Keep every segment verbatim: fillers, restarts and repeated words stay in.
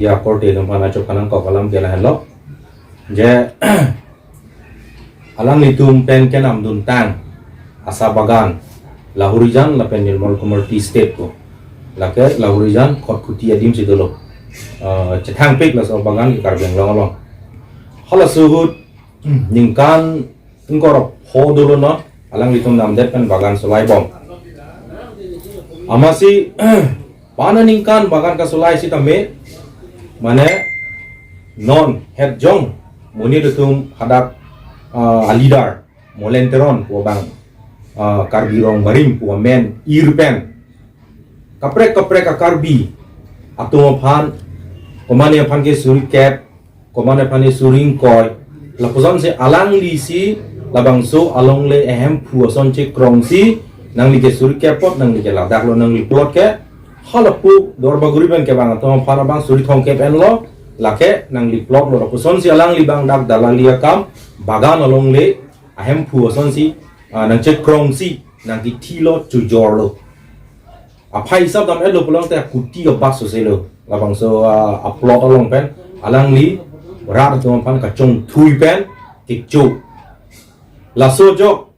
Ya korte atum aphan acho kanang kok alam ke lahenlo. Je alanglitum pen kenamduntang asa bagan Lahorijan lapen Nirmal Kumar Tea Estate ko. Lake Lahorijan Khatkhati adim si dolo. Eh, chethangpik laso bagan ke Karbi Anglong along. Halaso ahut ningkan ingkoi ra pho dolo non, alanglitum namdet pen bagan solai bom. Amatsi pana ningkan bagan kasolai sitame, mane non het jong monit atum hadak, ah, a leader Molen Teron pu abang, ah, Karbi Rong Barim pu amen ir pen kaprek kaprek a Karbi atum aphan, komane aphan ke suri kep, komane aphan ke suri ingkoi, lapuson si alangli si labangso alongle ahemphu ason chekrong si, nangli ke suri kep apot, nangli ke ladak lo nangli plot ke, halapu Duarbagori pen kevang atum aphan abang suri thomkep enlo, lake nangli plot lo, lapuson si alangli abang dak dalali akam, bagan alongle ahemphu ason si, ah, nangchekrong si, nangkethi lo, chojor lo. Aphai hisap dam-et lo pulote kuti abak sose lo. Labangso, ah, a plot along pen alangli rat atum aphan kachongthui pen kecho. Laso ajok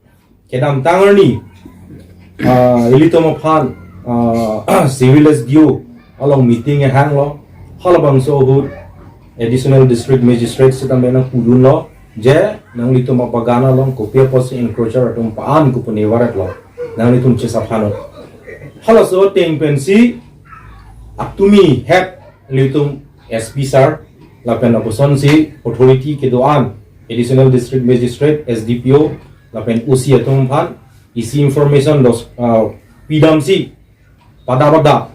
kedamtang arni, ah, ilitum aphan, ah, Civil S D O along meeting kehang lo. Halabangso ahut Additional District Magistrate sitame nangpudun lo, je nanglitum abagan along kopi apotsi encroacher atum pa-an ko pu nivaret lo, nanglitum chesaphan lo. Halaso ateng pensi atumi het ilitum S P sir lapen lapuson si authority kedo-an, Additional District Magistrate, S D P O lapen O C atum aphan isi information dos, ah, pidam si pada pada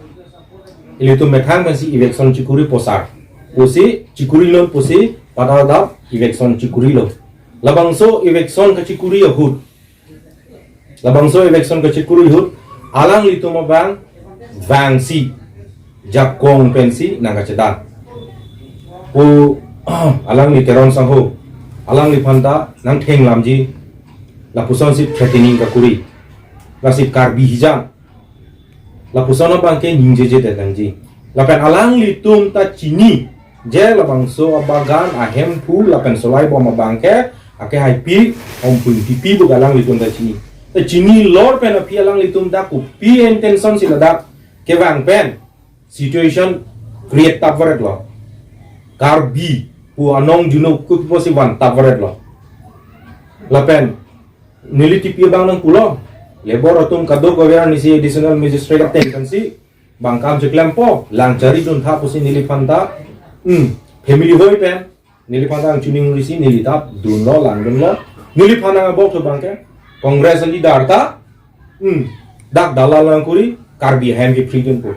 ilitum methang pensi eviction chikuri po sir pusi, chikuri non pusi pada pada eviction chikuri lo. Labangso eviction kachikuri ahut, labangso eviction kachikuri ahut alanglitum abang vangsi jakong pensi nangkachedan. Pu alangli Teron sangho, alangliphan ta nangthenglamji, lapuson si threatening kakuri. Lasi Karbi hijan, lapuson abang ke ningjejedet nangji. Lapen alanglitum ta chini, je labangso abagan ahemphu lapen solai bom abang ke, ake haipi, Omphung Ingtipi pu alanglitum ta chini. Ta chini lor pen aphi alanglitum ta kopi intention si ladak kevang pen situation create tap varet lo. Karbi pu anong junuk kut pusi van tap varet lo. Lapen neli tipi abang nangpulo, labour atum kadokave arnisi Additional Magistrate ateng pensi bang kam chiklempo, lang chari dun tha pusi neliphan ta, hmm, family hoi pen neliphan ta nangchiningrisi, neli ta dunlo, langdunlo. Neliphan nang abok thu abang ke Congress leader ta, hmm, dak dalal nangkuri, Karbi ahem kephri dun pu.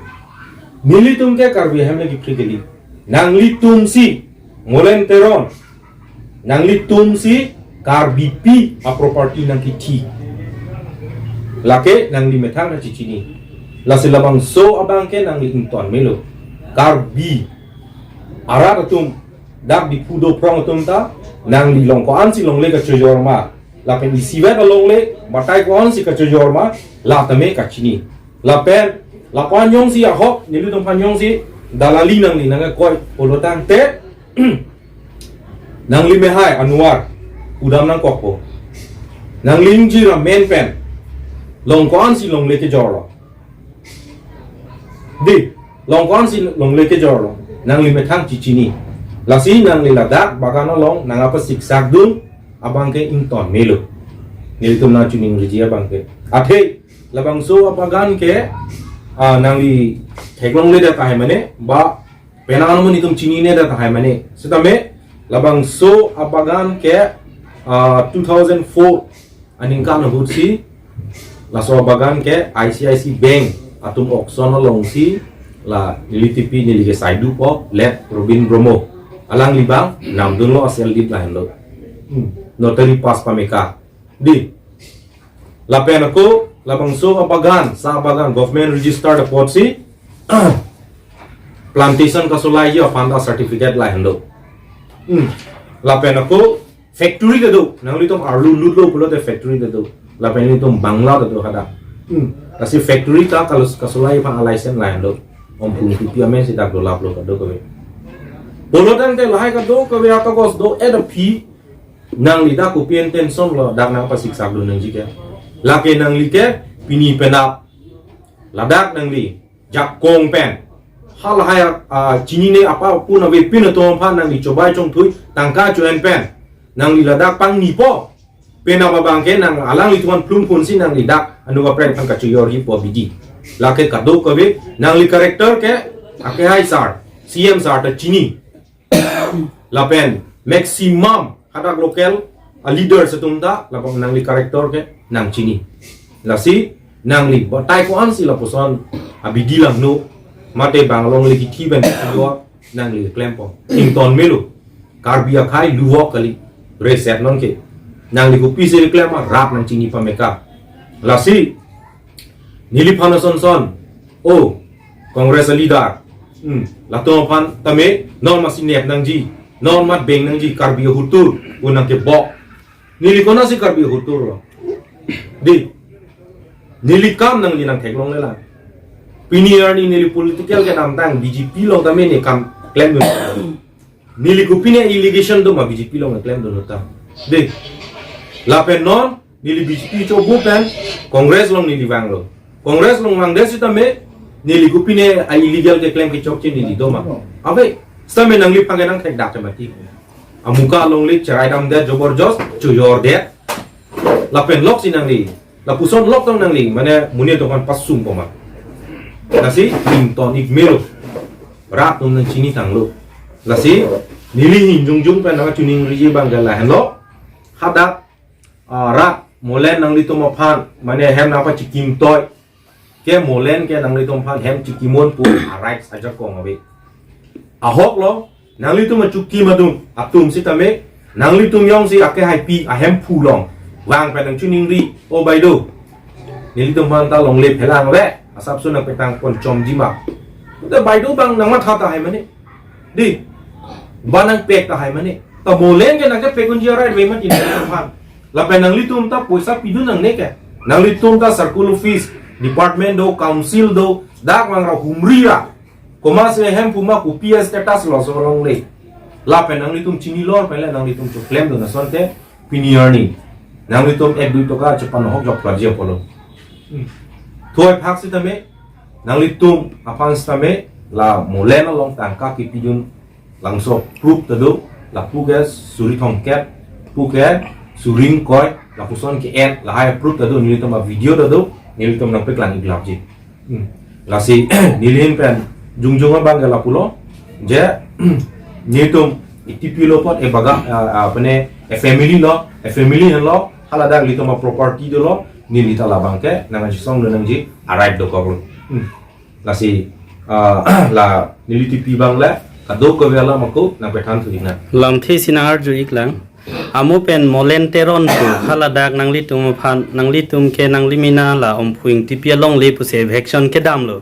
Nelitum ke Karbi ahem le kephri kali. Nanglitum si, Molen Teron, nanglitum si Karbipi aproperty nangkethi. Lake nangli methang nangchichini. Lasi labangso abang ke nangli ington melo. Karbi arat atum, dak Diphu do phrong atum ta, nangli along ko-ansi longle kachojor ma, lapen isivet alongle batai ko-ansi kachojor ma, la tame kachini. Lapen lapu-an jongsi ahok, nelitum aphan jongsi dalali nangli nangkoi pulo tangte, nangli mehai Anwar pudam nangkokpo. Nangli ingjir amen pen along ko-ansi longle kejor lo. Di, along ko-ansi longle kejor lo. Nangli methang chichini. Lasi nangli ladak bagan along nangkapasiksak dun abang ke ington melo. Nelitum nangchiningriji abang ke. Athe labangso abagan ke, ah, nangli theklongledet tahai mane, ba penang anuman itum chininedet tahai mane. Sitame labangso abagan ke, ah, two thousand four aningkan ahut si laso abagan ke I C I C Bank atum auction alongsi la neli tipi, neli ke saidu po, let Robin Bromo, alangli abang namdunlo, a-seal deed lahenlo. Hmm. Notary pass pameka. Di. Lapen ako labangso abagan, sa abagan government registered apotsi plantation kasolai aphan ta certificate lahenlo. Hmm. Lapen ako factory ta do, nanglitum arlu lutlo pulote factory ta do. Lapen nelitum bangla ta do hadak. Hmm. Lasi factory ta kalos-, kasolai aphan a-license lahenlo. Omphung Ingtipi amen si dak dolaplo kadokave. Pulo tangte lahai kadokave akagos do-et aphi nangli dak kopi an tension lo dak nangpasiksak dun nangji ke. Lake nangli ke pini penap ladak nangli jakong pen halahai, ah, chinine apa pun avepin atum aphan nangli chobai chongthui tangka cho-en pen nangli ladak pangnipo. Penap abang ke nang alanglitum aphan plum phun si nangli dak anung kaprek aphan kachoyor hipo abidi. Lake kadokave nangli character ke akehai sar, C M sar ta chini. Lapen maximum hadak local a leaders atum ta labang nangli character ke nangchini. Lasi nangli batai ko-an si lapuson abidi langno mate bang alongle kithi pen kithi nangli klempo. Ington melo. Karbi akhei luvok kali. Reset non ke. Nangli kopisi klem ma rat nangchini pameka. Lasi neliphan asonson. O, Congress a leader. Hmm. Latum aphan tame non masi nep nangji. Non mat beng nangji Karbi ahutur. Unang kebok. Neli konasi Karbi ahutur lo. Di. Neli kam nangli nangtheklongle lang. Pini arni neli political kedamtang B J P along tame ne kam klemdun. Neli kopine allegation do ma B J P along klemdun utam. De. Lapen non neli B J P chobu pen Congress along neli vanglo. Congress along vangdet sitame neli kopine a illegal keklem kechokche neli do ma. Ave, sitame nangliphan ke nangthekdak ke mati. Amuka alongle cherai damdet jobor jos, choyordet. Lapen lok si nangli. Lapuson lok tong nangli, mane monit atum aphan pasung poma. Lasi ington ik melo. Rat atum nangchini tanglo. Lasi neli hin jongjong pen nangchiningriji abang ke lahenlo. Hadak, ah, rat Molen nanglitum aphan, mane hem nangpachikimtoi. Ke Molen ke nanglitum aphan hem chikim un pu a rights ajakong ave. Ahok lo, nanglitum achikim atum, atum sitame, nanglitum jongsi akehaipi ahemphu along vang pen nangchiningri, o bai do. Nelitum aphan ta longle phelang ave, asapso nangpetang pon chomji ma. Te bai do abang nangmatha tahai mane. Di, ba nangpek tahai mane. Ta Molen ke nangkepek unji a right ave mati nangphan. Lapen nanglitum ta poisa pidun nangne ke. Nanglitum ta circle office, department do, council do, dak vangra humri ra. Komat si ahemphu ma kopi a status lo so longle. Lapen nanglitum chinilor pen le nanglitum choklemdun asonte pini arni. Nanglitum ek dui toka chepan hok jok praji apolo. Hmm. Thoi phak sitame, nanglitum aphan sitame, la Molen along tangka kipidun langso proof ta do, lapu ke suri thomkep, pu ke suri ingkoi, lapuson ke-en, lahai proof ta do, nelitum a video ta do, nelitum nangpeklang iglapji. Hmm. Lasi, neli ahin pen, jongjong abang ke lapulo, je, nelitum, itipi lo pot, e baga, ah, ah, apane, e family lo, e family lo, haladak nelitum a property dolo, neli ta labang ke, nangchisongdun nangji, a right dokoklo. Hmm. Lasi, ah, la neli tipi abang le, kadokave alam ako nangpethan thu iknang. Lamthe si nangarju iklang. Amo pen Molen Teron pu haladak nanglitum aphan, nanglitum ke nanglimena la Omphu Ingtipi alongle pusi eviction kedamlo.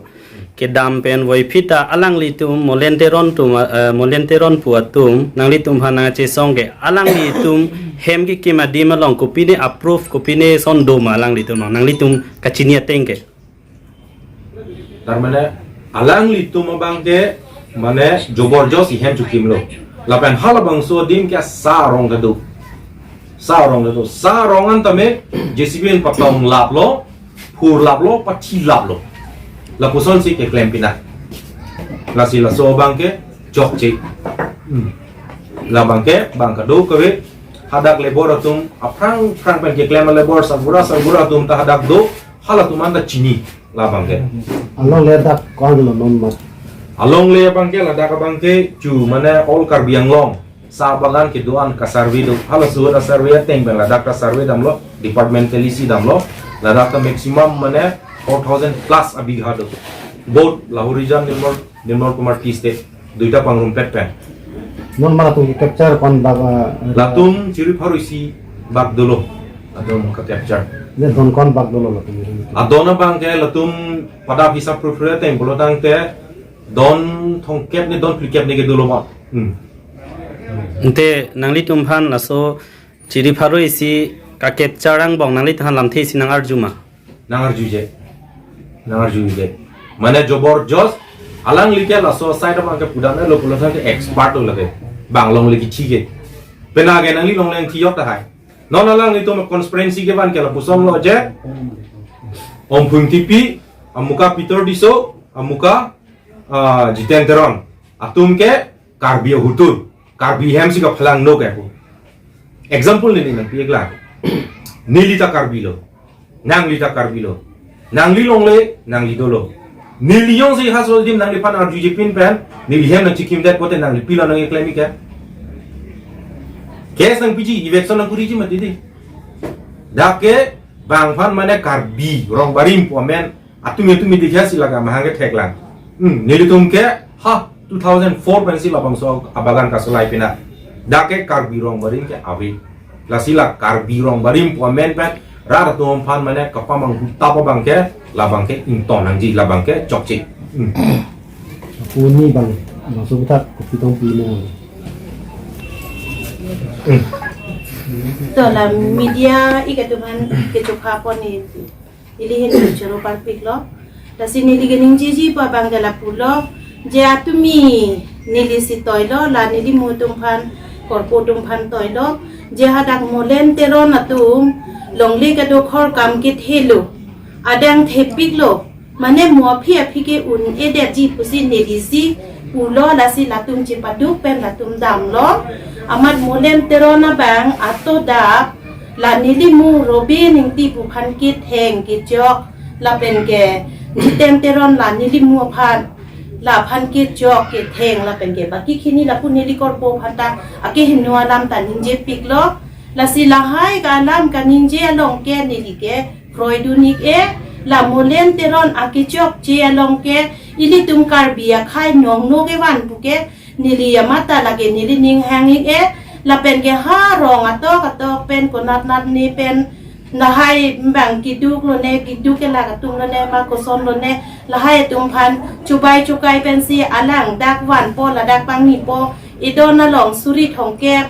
Kedam pen voiphit ta alanglitum Molen Teron atum, eh, Molen Teron pu atum nanglitum aphan nangchesong ke alanglitum hem kekim adim along kopine a proof kopine ason do ma alanglitum along nanglitum kachini ateng ke. Tar mane, alanglitum abang ke, mane, jobor jos ihem chikimlo. Lapen halabangso adim ke sa arong kedo. Sa arong kedo. Sa arong an tame, J C B in patong laplo, phur laplo, pathi laplo. Lapuson si keklem pina. Lasi laso abang ke, chokche. Hmm. Labang ke, bang kadokave, hadak labour atum, aphrang phrang pen keklem labour, sargura, sargura atum ta hadak do, halatum an ta chini labang ke. Alongle dak ko-an lo non mas. Alongle abang ke ladak abang ke chu mane all Karbi Anglong sa bagan kedo-an ka survey do. Halaso ta survey ateng pen ladak ta survey damlo, departmentally si damlo. Ladak ta maximum mane four thousand plus abigha do. Both Lahorijan Nirmal, Nirmal Kumar Tea Estate. Duita pangrumpet pen. Non ma latum ke capture ko-an bak, ah, latum chiri pharo isi bak dolo. Latum ke capture. Ne don ko-an bak dolo latum. Adon abang ke latum pada hisap pura pura ateng pulo tangte don thomkep ne don phlikep ne ke dolo ma. Hmm. Ante nanglitum aphan laso chiri pharo isi ka capture angbong nanglitum aphan lamthe si nangarju ma. Nangarjuje. Nangarjuje. Mane jobor jos Alangli ke laso side abang ke pudamlo pulo tangte expert lo lake. Bang longle kethi ke. Penang ke nangli longle thiyok tahai. Non alanglitum conspiracy kevan ke lapusonlo je. Om Phung Tipi, amuka Peter Tisso, amuka ah, Jiten Teron. Atum ke Karbi ahutun. Karbi hem si kaphalang no ke pu. Example neli nangpi-iklang. Neli ta Karbi lo. Nangli ta Karbi lo. Nangli longle, nangli dolo. Neli jongsi household dim nangliphan arjuje pin pen, neli hem nangchikimdet pote nangli pilo nangkeklem-ik ke. Case nangpiji, eviction nangkuriji mati di. Dak ke bangphan mane Karbi rong barim pu amen atum atum midi khe si lake mahang ketheklang. Hmm, nelitum ke ha two thousand four pensi labangso abagan kasolai pina. Dak ke Karbi rong barim ke ave. Lasi la Karbi rong barim pu amen pen rat atum aphan mane kapamanghu tap abang ke labang ke ington nangji labang ke chokche. Hmm. Puni bang, bang subutak kopi tong pino. Hmm. To la media ik atum aphan kechokha pon ni. Ili hin choro parpiklo. Lasi neli keningjeji pu abang ke lapulo. Je atumi neli si toilo, la neli mu atum aphan, korpo atum aphan toilo. Je hadak Molen Teron atum longle kedokhor kam kethelo. Adang thepiklo. Mane mo aphi aphi ke un-edetji pusi neli si pulo, lasi latum chepaduk pen latum damlo. Amat Molen Teron abang ato dap la neli mu Robin Ingti pu aphan ketheng kechok lapen ke Jiten Teron la neli mu aphan, laphan kechok ketheng lapen ke baki khini lapu neli korpo aphan ta akehingno alam ta ningjepiklo. Lasi lahai ke alam kaningje along ke neli ke kroidun-ik-e, la Molen Teron akechokche along ke ilitum Karbi akhei nongno kevan pu ke neli amat ta lake neli ning hang-ik-e, lapen ke ha rong atok atok pen konat nat ne pen lahai bang keduk lone, keduk ke la atum lone ma koson lone, lahai atum aphan chubai chukai pensi alang dak vanpo, ladak pangnipo, idon along suri thomkep,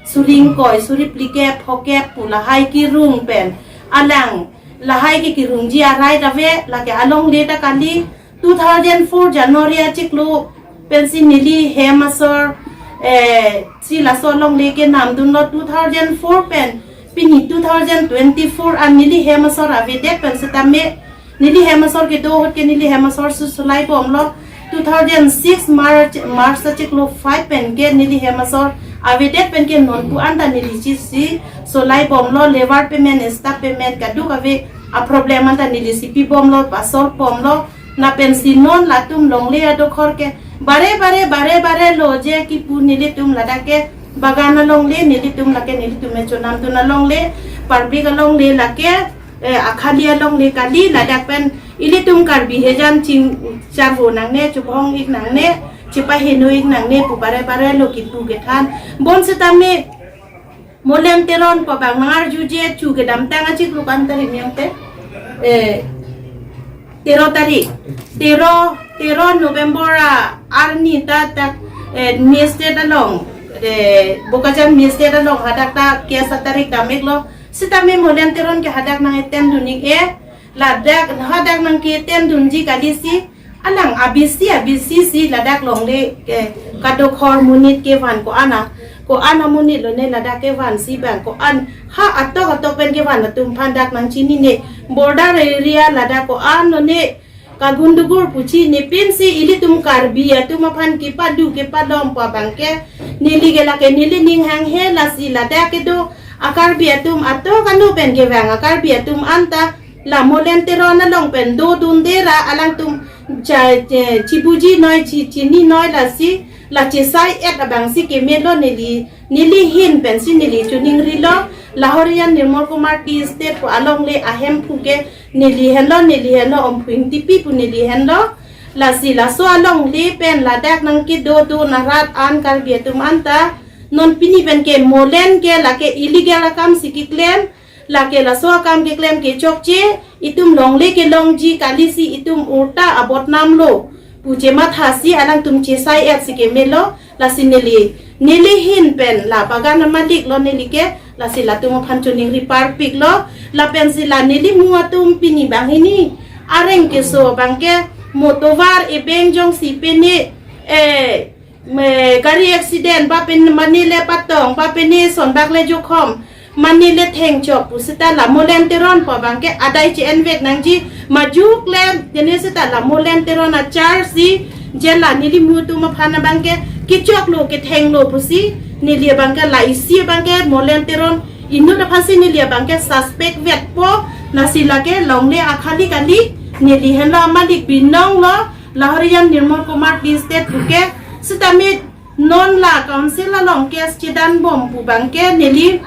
suri ingkoi, suri phlikep, phokep pu lahai kerung pen alang lahai ke kerungji arai dave, lake alongle ta kali, two thousand four January achiklo pensi neli hem asor, eh, si laso alongle kenamdunlo two thousand four pen, pini two thousand twenty-four an neli hem asor avedet pen setame, neli hem asor kedo ahut ke neli hem asor si solai bomlo. Two thousand six March, March achiklo five pen ke neli hem asor avedet pen ke nonpu anta neli chisi solai bomlo, labour payment, staff payment kaduk ave aproblem anta neli si pi bomlo, pasol bomlo. Lapen si non latum longle adokhor ke bare bare bare bare lo je kipu nelitum ladak ke bagan alongle, nelitum lake nelitum me chonamdun alongle, public alongle lake, eh, akhali alongle kali, ladak pen ilitum Karbi hejan ching charvo nangne, chubong-ik nangne, chepaheno-ik nangne pu bare bare lo kipu kethan. Bonsetame Molen Teron pu abang nangarjuje chu kedamtang achiklo ko-an tarik nangte, eh, tero tarik, tero, tero November a arni ta dak, eh, Magistrate along, eh, Bokajan Magistrate along hadak ta case atarik dam-iklo. Setame Molen Teron ke hadak nang-attend dun-ik-e, ladak hadak nangke-attend dunji kali si, alang abisi abisi si ladak longle ke kadokhor monit kevan ko-an a, ko-an amonit lone ladak kevan si bang ko-an ha atok atok pen kevan atum aphan dak nangchinine, border area ladak ko-an lone kagundugur puchi ne pensi ilitum Karbi atum aphan kepadu kepalom pu abang ke neli ke lake neli ning hanghe, lasi ladak kedo a-Karbi atum atok ano pen kevang a-Karbi atum anta la Molen Teron along pen dodunde ra alangtum cha, che, chibuji noi, chi, chini noi, lasi la chesai-et abang si kemelo neli, neli hin pensi neli choningrilo. La Horijan Nirmol Kumar Tea Estate pu alongle ahemphu ke neli henlo, neli henlo, Om Phung Tipi pu neli henlo. Lasi laso alongle pen ladak nangkedodun arat an Karbi atum anta non pini pen ke Molen ke lake illegal akam si keklem, lake laso akam keklem kechokche, itum longle kelongji kali si itum ulta abodnam lo pu chematha si alangtum chesai-et si kemelo, lasi neli, neli hin pen la bagan amalik lo neli ke, lasi latum aphan choningri parpiklo, lapen si la neli mu atum pini banghini areng keso abang ke Motovar ebeng jongsi pene, eh, me, gari accident ba pen mane le patong ba pene sonbak le jokhom mane le thengchok pu seta la Molen Teron pu abangke adai che-envek nangji. Majuk le jene seta la Molen Teron achar si jela neli mutum aphan abangke kechoklo kethenglo pusi neli abangke la isi abangke Molen Teron inut aphan si neli abangke suspect vetpo. Lasi lake longle akhali kali neli henlo amalik binong lo. Lahorian Nirmal Kumar Tea Estate puke sitame non la council along case chedan bom pu abangke neli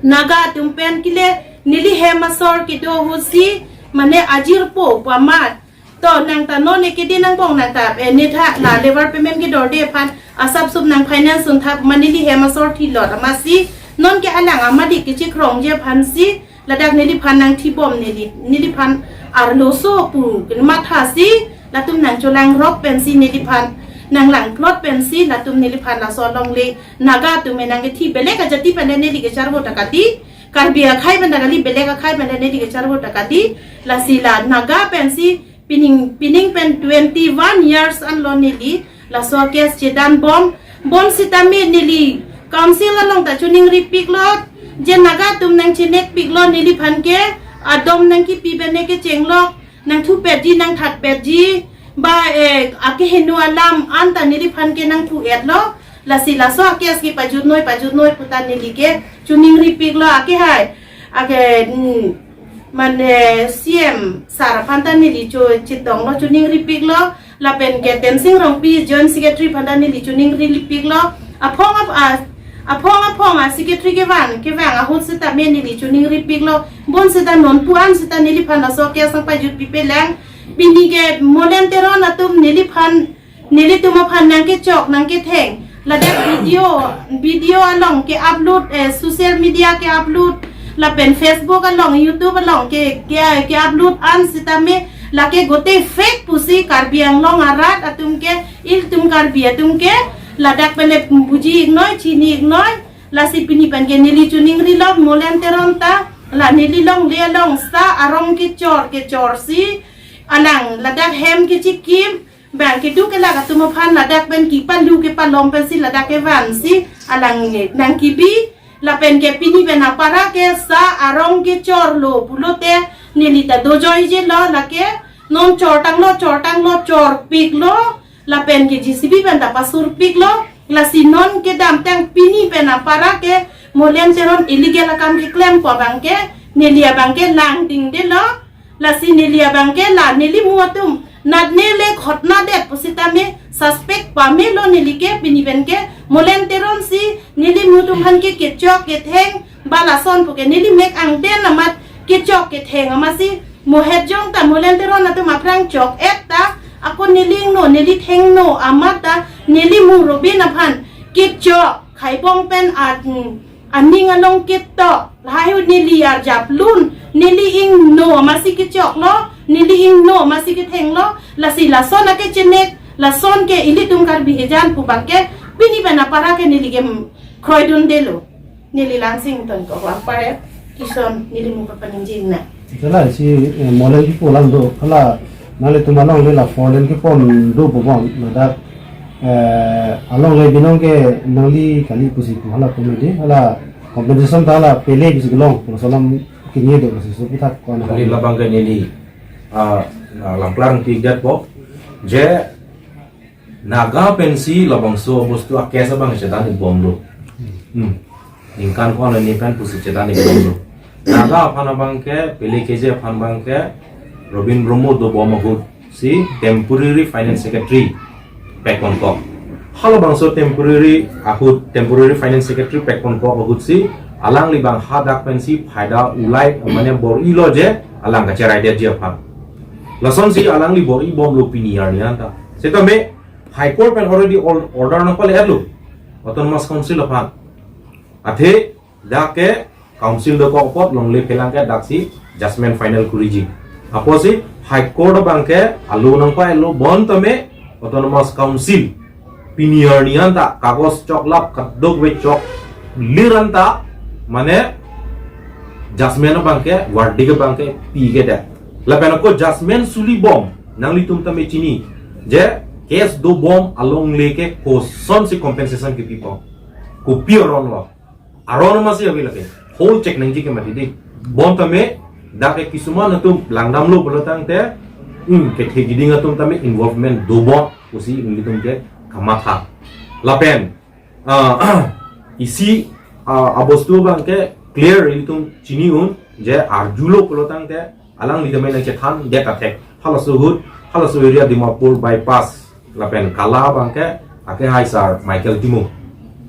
Naga atum pen kile neli hem asor kedo ahut si mane ajirpo pu amat. To nang ta non eke di nang bong nang ta, eh, nitha la lever payment kedorde aphan asap sup nang finance un thap mane neli hem asor thilot amatsi non ke alang amalik kechekrongji aphan si ladak neliphan nangthibom neli, neliphan arloso pu mathasi latum nangcholangrok pensi neliphan nanglangplot pensi latum neliphan laso alongle Naga atum nangkethi belek ajati pen neli kecharvo ta kali, Karbi akhai pen ta kali, belek akhai pen neli kecharvo ta kali. Lasi la Naga pensi pining pining pen twenty one years anlo neli laso case chedan bom. Bom sitame neli council along ta choningripiklo, je Naga atum nangchenekpiklo neliphan ke adom nangkipi bene kechenglok, nangthupetji nangthatpetji ba, eh, akeheno alam anta neliphan ke nangthu-etlo. Lasi laso case ke pajutnoi pajutnoi pu ta neli ke choningripiklo akehai ake, hmm, mane C M sir aphan ta neli cho chetonglo choningripiklo. Lapen ke Tensing Rongpi Joint Secretary aphan ta neli choningripiklo. Aphong ap-, a, aphong aphong a secretary kevang kevang ahut sitame neli choningripiklo. Bonsita non pu-an sita neliphan laso case nangpajutpipe lang. Pini ke Molen Teron atum neliphan, nelitum aphan nangkechok nangketheng ladak video, video along ke-upload, eh, social media ke-upload lapen Facebook along, YouTube along ke, ke, ke-upload an sitame lake gote fake pusi Karbi Anglong arat atum ke, ilitum Karbi atum ke ladak pen le buji-iknoi chini-iknoi. Lasi pini pen ke neli choningrilo Molen Teron ta la neli longle along sa arong kechor kechorsi alang ladak hem kechikim bang keduk kelak atum aphan ladak pen kipalu kepalom pensi ladak kevansi alang nangkibi. Lapen ke pini pen apara ke sa arong kechorlo pulote neli ta dojoijelo lake non chortanglo chortanglo chorpiklo. Lapen ke J C B pen ta pasurpiklo. Lasi non kedamtang pini pen apara ke Molen Teron illegal akam keklempo abangke neli abangke langdingdelo. Lasi neli abangke la neli mu atum natne le khotnadet pusitame suspect pamelo neli ke pini pen ke Molen Teron si neli mu atum aphan ke kechok ketheng ba lason puke neli mek angten amat kechok ketheng amatsi mohet jong ta Molen Teron atum aphrang chok-et ta ako neli ingno neli thengno amat ta neli mu Robin aphan kechok khaibong pen at, hmm, aning along ketok lahai ahut neli arjaplun, neli ingno amatsi kechoklo, neli ingno amatsi kethenglo. Lasi lason akechenek lason ke ilitum Karbi ejan pu abangke pini pen apara ke neli ke, hmm, kroidundelo. Neli Langsing Ington ko apar ison neli mu papaningjinang. Hala isi, eh, Molen kepu alam do, hala nanglitum alongle la four lane kepon do bobon, ladak, eh, alongle binong ke nangli kali pusi pu hala komedi, hala compensation ta hala pele pusi kelong, pulo salam kini do pusi so puthak ko na. Kali labang ke neli, ah, ah, langplang pigdat po, je Naga pensi labangso bostu a-case abang chedan-ikbomlo. Hmm. Ningkan ko-an ningkan pusi chedan-ikbomlo. Naga aphan abangke, pele keji aphan abangke, Robin Brahmo dobom ahut si temporary finance secretary pekponkok. Halabangso temporary ahut, temporary finance secretary pekponkok ahut si alangli abang hadak pensi phaida ulai mane bor-ilo je alang kacheraidetji aphan. Lasonsi alangli bor-ibomlo pini arni anta. Sitame High Court pen already or-, order nangpale-etlo Autonomous Council aphan. Athe dak ke council dokok apot longle phelang ke daksi judgment final kuriji. Apotsi High Court abangke alo nangpa-etlo, bonta me Autonomous Council pini arni anta kagos choklap kadokave choklir anta mane judgment abangke, verdict abangke pikedet. Lapen ako judgment sulibom Nanglitum tame chini je case dobom alongle ke kosonsi compensation kepipo, kopi aron lo, aron masi ave lake, hol chek nangji ke mati dei. Bon tame dak ke kisuman atum langdamlo pulo tangte, hmm, kethe kiding atum tame involvement dobom pusi ilitum ke kamatha. Lapen ah, isi ah, abostu abang ke clear ilitum chini un je arjulo pulo tangte alangli tame nangchethan det athek. Halaso ahut, halaso area Dimapur bypass lapen Kala abang ke ake hai sar Michael Timung.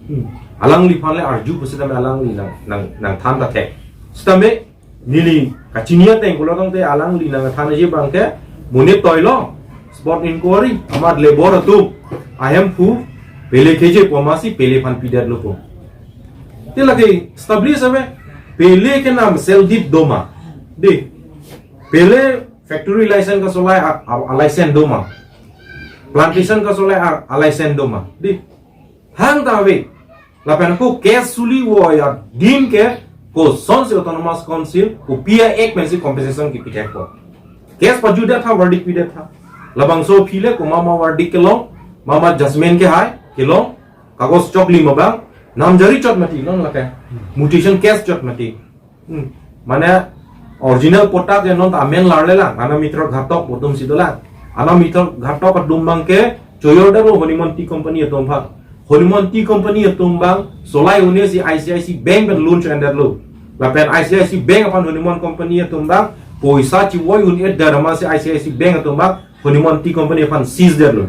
Hmm. Alangliphan le arju pusitame alangli nang nang nangthan athek. Sitame neli kachini ateng pulo tangte alangli nangthan aji abang ke monit toilo spot inquiry amat labor atum ahemphu pele kejepon masi pele aphan pidetlo pu. Te lake establish ave, pele ke nam sell dit doma. Dei. Pele factory license kasolai a, a, a license doma. Plantation kasolai a, a license doma. Dei. Hang ta ave. Lapen ko case suli vo adim ke kosonsi Autonomous Council, kopi a-act pensi compensation kepithekpo. Case pajudet tha, verdict pidet tha. Labangso aphi le ko mama verdict kelong, mama judgment ke hai kelong, kagos choklim abang, namjari chot mati non lake. Mutation case chot mati. Hmm. Mane original patta ke non ta amen larle lang, anam mithra ghatok pu atumsi dolang. Anam mithra ghatok atum abang ke choyor detlo Honeymoon Tea Company atum aphan. Honeymoon Tea Company atum abang solai un-e si I C I C Bank pen loan cho-endetlo. Lapen I C I C Bank aphan Honeymoon Company atum abang poisa chevoi un-edet amatsi I C I C Bank atum abang Honeymoon Tea Company aphan seize detlo.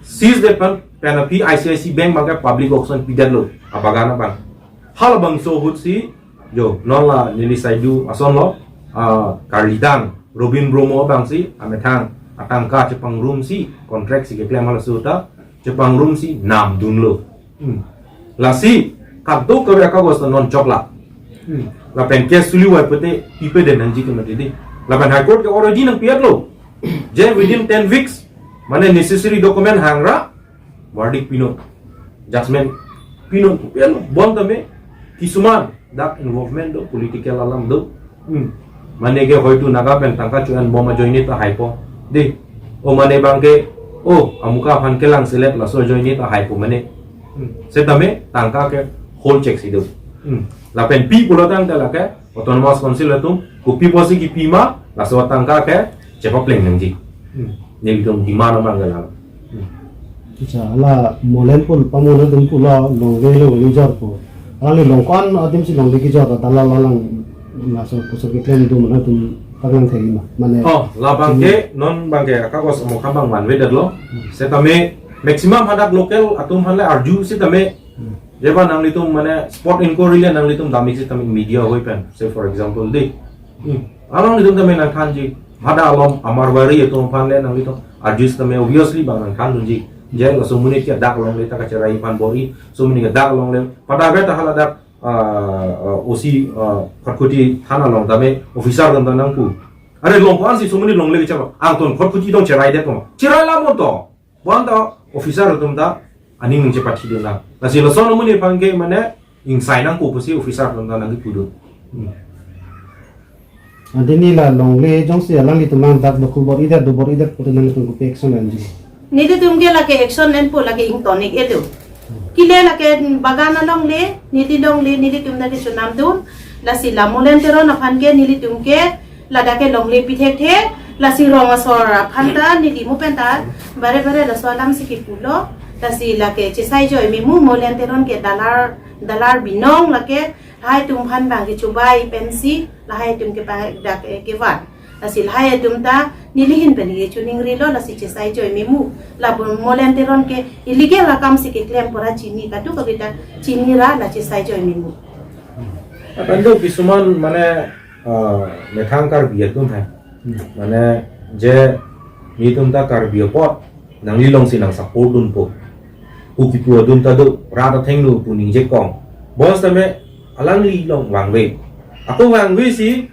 Seize det pen, pen aphi I C I C Bank abang ke public auction pidetlo abagan abang. Halabangso ahutsi jo, non la neli saidu asonlo, ah, karlidang Robin Bromo abangsi amethang atangka chepangrumsi contract si keklem halaso ta chepangrumsi namdunlo. Hmm. Lasi kadokave akagos non chokla. Hmm. Lapen case suli vai pute pipedet nangji ke mati dei. Lapen High Court ke already nangpi-etlo. Je within ten weeks mane necessary document hangra verdict pinon, judgment pinon, pinon. Bon tame kisuman dak involvement do, political alam do. Hmm. Mane ke hoitu Naga pen tangka cho-enbom ajoine ta haipo. Dei. O mane abang ke, o, amuka aphan kelang selet laso ajoine ta haipo mane. Hmm. Setame tangka ke hol chek si do. Hmm. Lapen pi pulo tangte lake Autonomous Council atum kopi pusi kipi ma, laso atangka ke chepapleng nangji. Hmm. Nelitum demand abang ke lang. Hmm. Acha, la Molen pu pamona atum pulo longle longle jor pu. Alangli long ko-an adimsi longle kejor ta la la lang laso pusar keklem do mane atum paklang thek ma. Mane Oh, labang ke, hmm, non abang ke akagos amokha abang vanvedetlo. Hmm. Setame maximum hadak local atum aphan le arju setame Hmm. Jeba nanglitum mane spot inquiry le nanglitum damik sitame media hoi pen. Say for example dei. Hmm. Alanglitum tame nangthanji. Bada alom Amarbari atum aphan le nanglitum arju sitame obviously abang nangthandunji. Je laso amonit ke dak longle ta kacherai aphan bor-i. Laso amonit ke dak longle. Pada ave ta hala dak, ah, ah, O C, ah, Khatkhati thana along tame officer atum ta nangpu. Are long ko-ansi laso amonit longle kechaba. Angton Khatkhati along cherai det ko. Cherai la mon to. Bonta officer atum ta aning nangchepathidun lang. Lasi lason amonit aphan ke mane ingsai nangkok pusi officer atum ta nangkipudun. Hmm. Ante neli la longle jongsi alanglitum lang dak dokok bor-idet, do bor-idet pute nanglitum kopi action enji? Nelitum ke lake action enpo, lake ingtonik edo. Kile lake bagan alongle, neli longle, nelitum dak kechonamdun. Lasi la Molen Teron aphan ke nelitum ke ladak ke longle pithekthe, lasi rong asor aphan ta neli mo pen ta bare bare laso alamsi kipulo, lasi lake chesai joi memu, Molen Teron ke dalar, dalar binong lake, lahai atum aphan abang ke chubai pensi lahai atum ke pa dak, eh, kevan. Lasi lahai atum ta neli ahin pen ke choningrilo, lasi chesai joi memu. Lapu Molen Teron ke illegal akamsi keklem pura chini, kadokave ta chinira, la chesai joi memu. Akan do kisuman mane ah, methang Karbi atum hai. Hmm. Mane je nelitum ta Karbi apot nangli alongsi nang support dunpo pu kipu atum ta do, rat athengno pu ningje kong. Bonsitame alangli along vangve. Ako vangvesi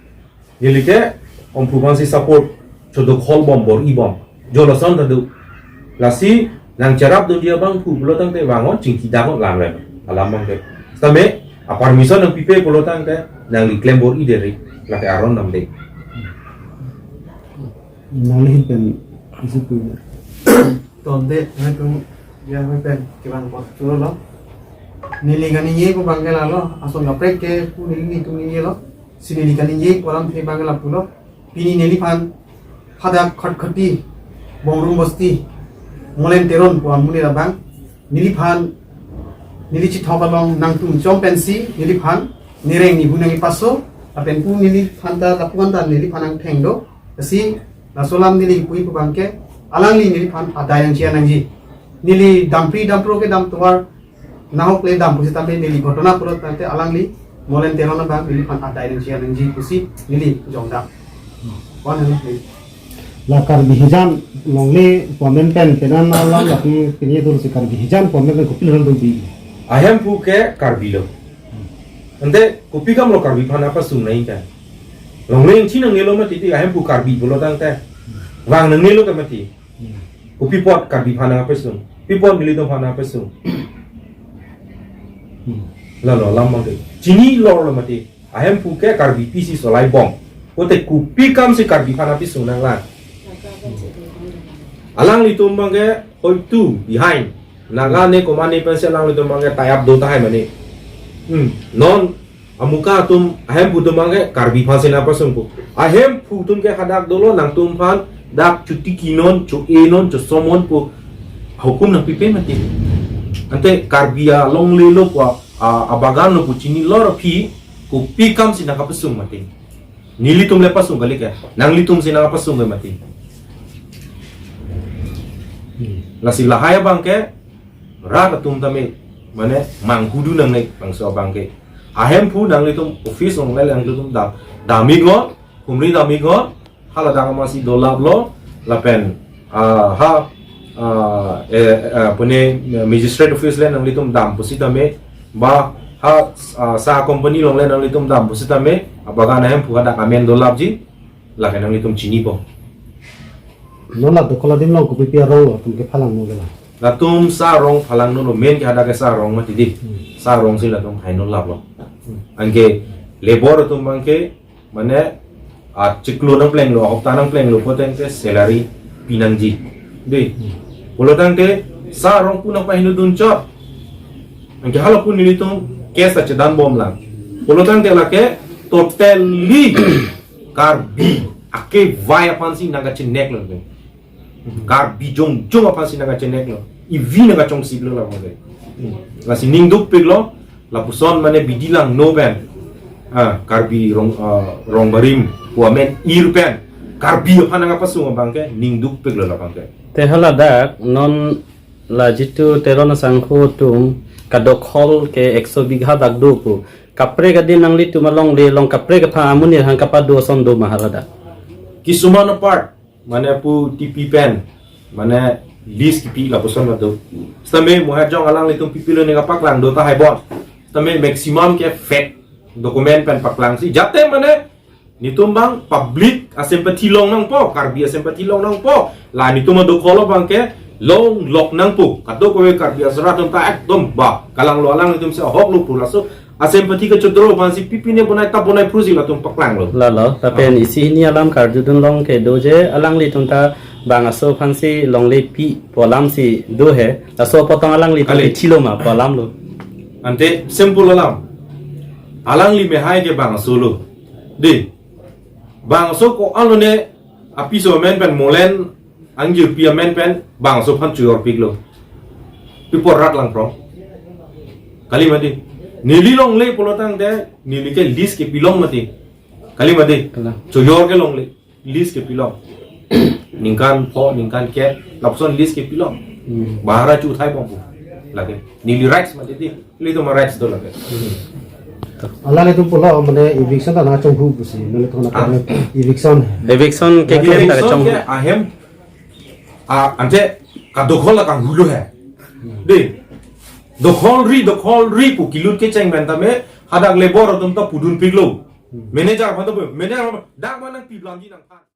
neli ke Omphu aphansi support chodok hol bom, bor-i bom. Jo lason ta do. Lasi nangcherapdunji abang pu pulo tangte vang-o, chingki dang-o lang ren. Alam abang ke. Sitame a-permission nangpipe pulo tangte nangli klem bor-i deri. Lake aron namde. Nangli ahin pen Isi pu. Tonte, nangtum ya pen kevang apot cholo. Neli kaningje pu abangke lalo, ason kaprek ke pu neli nelitum ningjelo. Si neli kaningje pu alam the abangke lapulo. Pini neliphan hadak Khatkhati, Bongrum Bosti, Molen Teron pu amonit abang, neliphan, neli chethok along nangtum chom pensi neliphan nereng nibu nangkepaso, lapen pu neliphan ta lapu-an ta neliphan angtheng do. Lasi laso alam neli pu pu abangke alangli neliphan adai nangji, nangji. Neli dampri dampro kedam tovar nahok le dam pusitame neli ghotona pulo tangte alangli Molen Teron abang neliphan adai nangji, nangji pusi neli jongdam. Wan hana neli. La Karbi hijan longle pu amen pen penan alam lapu pini dul si Karbi hijan pu amen pen kopi lon dul bi. Ahemphu ke Karbi lo. Ante kopi kam lo Karbi aphan apasung nai kan. Longle ingchi nangnelo mati ti ahemphu Karbi pulo tangte. Vang nangnelo ke mati. Kopi apot Karbi aphan apasung. Kopi apot nelitum aphan apasung. Lalo alam mangke. Chini lor lo mati. Ahemphu ke Karbi pisi solai bom. Kote kopi kam si Karbi aphan apisung nanglang. Alanglitum abangke hoitu behind. Naga ne komat ne pensi alanglitum abangke tie up do tahai mane. Hmm. Non amuka atum ahemphu atum abangke Karbi aphan si nangpasung pu. Ahemphu atum ke hadak dolo nangtum aphan dak chotiki non, cho-e non, chosom non pu hukum nangpipe mati. Ante Karbi alongle lo pu a, a, abagan lo pu chini lor aphi kopi kam si nangkapasung mati. Nelitum le pasung kali ke, nanglitum si nangpasung ke mati. Lasi lahai abangke rat atum tame mane manghudu nangne bangso abangke. Ahemphu nanglitum office along le nanglitum dam, dam-iknon, humri dam-iknon, hala dang masi dolap lo, lapen, ah, ha, ah, eh, eh, pune magistrate office le nanglitum dam pusitame, ba ha, ah, sa company along le nanglitum dam pusitame, abagan ahemphu hadak amen dolapji, lake nanglitum chinipo. Non la dokhol adim along kopipi arong lo, latum ke phalangno ke la. Latum sa arong phalangno lo, main ke hadak ke sa arong mati di. Hmm. Sa arong si latum haino lap lo. Hmm. Anke labor atum abangke, mane, achiklo nangplenglo, ahopta nangplenglo, poteng ke salary pinangji. Di. Hmm. Pulo tangte sa arong pu nangpahinodun chot. Anke hala pu nelitum case achedan bom lang. Pulo tangte lake totally Karbi akevai aphan si nangkachenek lo. Karbi jongjong aphan si nangkachenek lo. Ivi nangkachongsip lo labangke. Lasi ning dukpik lo, lapuson mane bidi langno pen. Ah, Karbi rong, ah, rong barim, pu amen ir pen. Karbi aphan nangkapasung abangke ning dukpik lo labangke. Te haladak non la jitu Teron asangho atum kadokhol ke ekso bigha dak do pu. Kaprek adim nanglitum alongle along kaprek aphan amonit aphan kapado ason do ma haladak. Kisuman apart, mane pu T P pen, mane lease kipi lapuson madu. Sitame mohajong alanglitum pipilo ne kapaklang do tahai bon. Sitame maximum ke fake document pen paklangsi. Jate mane netum abang public asympathy long nangpo, Karbi asympathy long nangpo. La netum adokhol abangke longlok nangpo. Kadokave Karbi asar atum ta ekdom ba kalanglo alanglitum si ahok lo pu laso asympathy kachodro aphan si pipine bonai ta bonai phrusi latum paklanglo. Lalo, lapen isi hini alam karjudun long ke do je alanglitum ta bangso aphan si longle pi pu alam si do he. Laso apot tong alanglitum Kali. Kethilo ma pu alam lo. Ante simple alam. Alangli mehai ke bangso lo. Di. Bangso ko-an lone apiso amen pen Molen angjirpi amen pen bangso aphan choyorpiklo. Pi apot rat langprong. Kali mati. Neli longle pulo tangte neli ke lease kepilong mati. Kali mati. Kalang. Choyor ke longle. Lease kepilong. Ningkan pho, ningkan kep, lapuson lease kepilong. Hmm. Bahara chu uthai bom pu. Lake. Neli rights mati di. Nelitum rights do lake. Alanglitum pulo mane eviction ta nangchonghu pusi, nelitum na Ah. Eviction. Eviction ke Lake ke ta eviction chong. Ke ahem, ah, ante kadokhol la kanghulo he. Di. Dokholri, dokholri pu kelut kecheng pen tame hadak labor atum ta pudunpiklo. Manager aphan ta pu, manager aphan ta dak ma nangpiplamji nangphan.